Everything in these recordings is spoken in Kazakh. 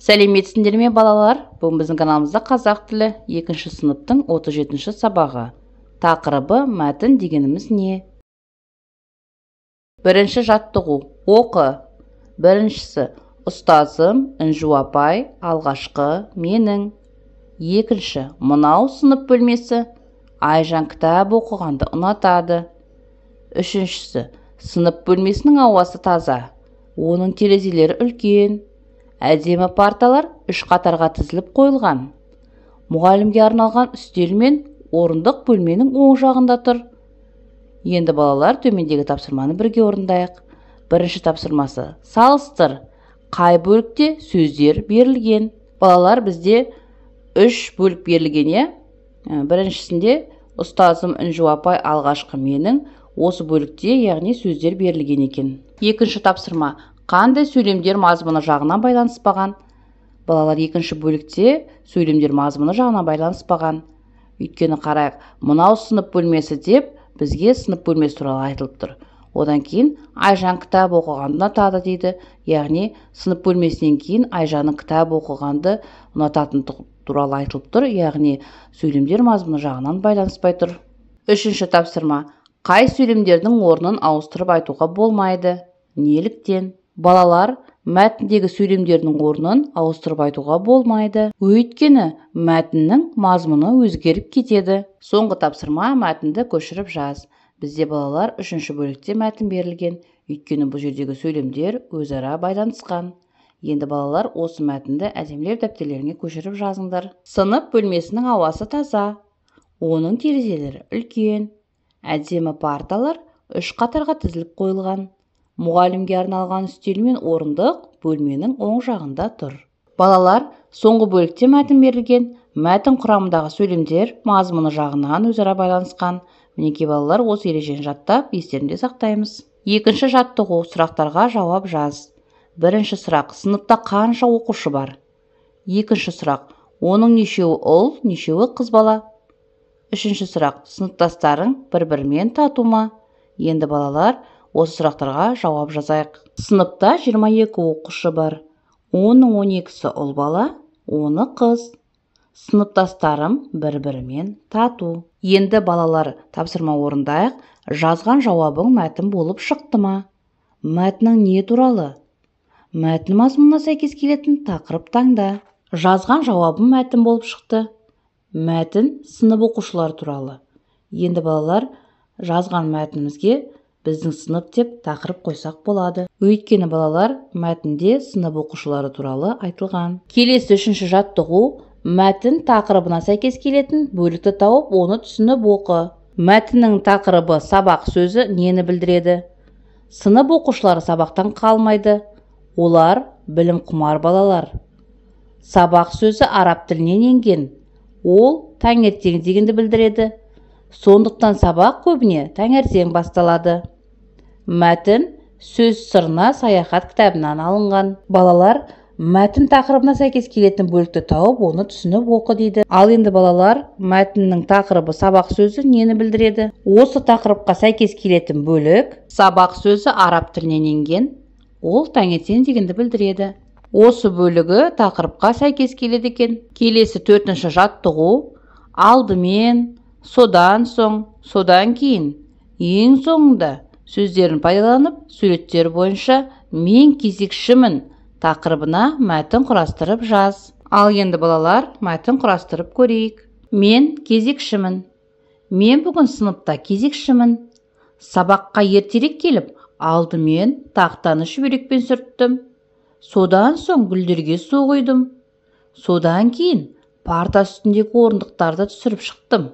Сәлеметсіңдер ме, балалар? Бүгін біздің каналымызда қазақ тілі 2 сыныптың 37-ші сабағы. Тақырыбы мәтін дегеніміз не? Бірінші жаттығу. Оқы. Біріншісі ұстазым Інжу апай, алғашқы менің. Екінші, мынау сынып бөлмесі. Айжан кітап оқығанды ұнатады. Үшіншісі, сынып бөлмесінің ауасы таза. Оның терезелері үлкен. Әдемі парталар үш қатарға тізіліп қойылған. Мұғалімге арналған үстел мен орындық бөлменің оң жағында тұр. Енді, балалар, төмендегі тапсырманы бірге орындайық. Бірінші тапсырмасы: салыстыр. Қай бөлікте сөздер берілген? Балалар, бізде үш бөлік берілген, иә? Біріншісінде ұстазым Інжу апай, алғашқы менің, осы бөлікте, яғни сөздер берілген екен. Екінші тапсырма: қандай сөйлемдер мазмұны жағынан байланыспаған? Балалар, екінші бөлікте сөйлемдер мазмұны жағынан байланыспаған. Өйткені қарайық, мынау сынып бөлмесі деп бізге сынып бөлмесі туралы айтылып тұр. Одан кейін Айжан кітап оқығанды ұнатады дейді. Яғни сынып бөлмесінен кейін Айжанның кітап оқығанды ұнататыны туралы айтылып тұр. Яғни сөйлемдер мазмұны жағынан байланыспай тұр. Үшінші тапсырма: қай сөйлемдердің орнын ауыстырып айтуға болмайды? Неліктен? Балалар, мәтіндегі сөйлемдердің орнын ауыстырып айтуға болмайды. Өйткені мәтіннің мазмұны өзгеріп кетеді. Соңғы тапсырма: мәтінді көшіріп жаз. Бізде, балалар, үшінші бөлікте мәтін берілген. Өйткені бұл жердегі сөйлемдер өзара байланысқан. Енді, балалар, осы мәтінді әдемілеп дәптерлеріңе көшіріп жазыңдар. Сынып бөлмесінің ауасы таза. Оның терезелері үлкен. Әдемі парталар үш қатарға тізіліп қойылған. Мұғалімге арналған үстел мен орындық бөлменің оң жағында тұр. Балалар, соңғы бөлікте мәтін берілген. Мәтін құрамындағы сөйлемдер мазмұны жағынан өзара байланысқан. Мінекей, балалар, осы ережені жаттап, естерінде сақтаймыз. Екінші жаттығу: сұрақтарға жауап жаз. Бірінші сұрақ: сыныпта қанша оқушы бар? Екінші сұрақ: оның нешеуі ұл, нешеуі қыз бала? Үшінші сұрақ: сыныптастарың бір-бірімен тату ма? Енді, балалар, осы сұрақтарға жауап жазайық. Сыныпта 22 оқушы бар. Оның 12-сі ұл бала, оны қыз. Сыныптастарым бір-бірімен тату. Енді, балалар, тапсырма орындайық. Жазған жауабың мәтін болып шықты ма? Мәтінің не туралы? Мәтін мазмұнына сәйкес келетін тақырып таңда. Жазған жауабым мәтін болып шықты. Мәтін сынып оқушылары туралы. Енді, балалар, жазған мәтінімізге біздің сынып деп тақырып қойсақ болады. Өйткені, балалар, мәтінде сынып оқушылары туралы айтылған. Келесі үшінші жаттығу: мәтін тақырыбына сәйкес келетін бөлікті тауып, оны түсініп оқы. Мәтіннің тақырыбы сабақ сөзі нені білдіреді? Сынып оқушылары сабақтан қалмайды. Олар білім құмар балалар. Сабақ сөзі араб тілінен енген. Ол таңертең дегенді білдіреді. Сондықтан сабақ көбіне таңертең басталады. Мәтін сөз сырына саяхат кітабынан алынған. Балалар, мәтін тақырыбына сәйкес келетін бөлікті тауып, оны түсініп оқы дейді. Ал енді, балалар, мәтіннің тақырыбы сабақ сөзі нені білдіреді? Осы тақырыпқа сәйкес келетін бөлік: сабақ сөзі араб тілінен енген, ол таңертең дегенді білдіреді. Осы бөлігі тақырыпқа сәйкес келеді екен. Келесі төртінші жаттығу: алдымен, содан соң, содан кейін, ең соңында сөздерін пайдаланып, суреттер бойынша мен кезекшімін тақырыбына мәтін құрастырып жаз. Ал енді, балалар, мәтін құрастырып көрейік. Мен кезекшімін. Мен бүгін сыныпта кезекшімін. Сабаққа ертерек келіп, алдымен тақтаны шүберекпен сүрттім. Содан соң гүлдерге су құйдым. Содан кейін парта үстіндегі орындықтарды түсіріп шықтым.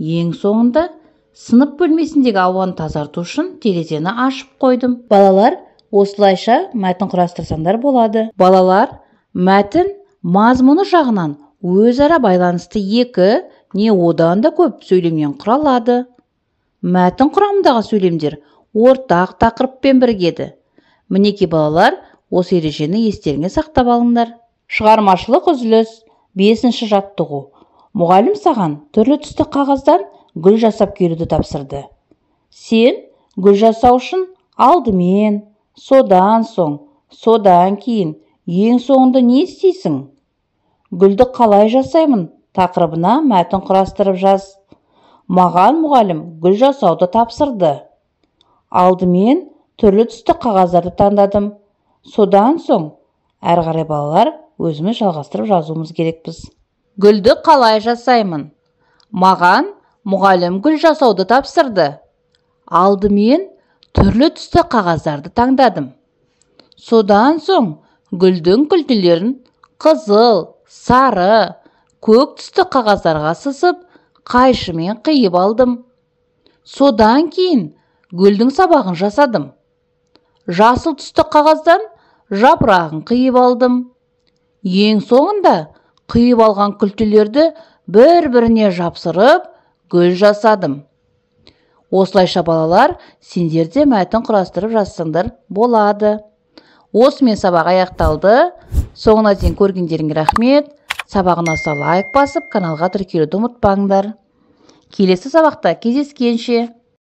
Ең соңында сынып бөлмесіндегі ауаны тазарту үшін терезені ашып қойдым. Балалар, осылайша мәтін құрастырсаңдар болады. Балалар, мәтін мазмұны жағынан өзара байланысты екі не одан да көп сөйлемнен құралады. Мәтін құрамындағы сөйлемдер ортақ тақырыппен бірігеді. Мінекей, балалар, осы ережені естеріңе сақтап алыңдар. Шығармашылық үзіліс. Бесінші жаттығу: мұғалім саған түрлі түсті қағаздан гүл жасап келуді тапсырды. Сен гүл жасау үшін алдымен, содан соң, содан кейін, Ең соңында не істейсің? Гүлді қалай жасаймын тақырыбына мәтін құрастырып жаз. Маған мұғалім гүл жасауды тапсырды. Алдымен түрлі түсті қағаздарды таңдадым. Содан соң әрі қарай, балалар, өзіміз жалғастырып жазуымыз керекпіз. Гүлді қалай жасаймын? Маған мұғалім гүл жасауды тапсырды. Алдымен түрлі түсті қағаздарды таңдадым. Содан соң гүлдің күлтелерін қызыл, сары, көк түсті қағаздарға сызып, қайшымен қиып алдым. Содан кейін гүлдің сабағын жасадым. Жасыл түсті қағаздан жапырағын қиып алдым. Ең соңында қиып алған күлтелерді бір-біріне жапсырып, гүл жасадым. Осылайша, балалар, сендер де мәтін құрастырып жазсаңдар болады. Осымен сабақ аяқталды. Соңына дейін көргендеріңе рахмет. Сабақ ұнаса, лайк басып, каналға тіркелуді ұмытпаңдар. Келесі сабақта кездескенше!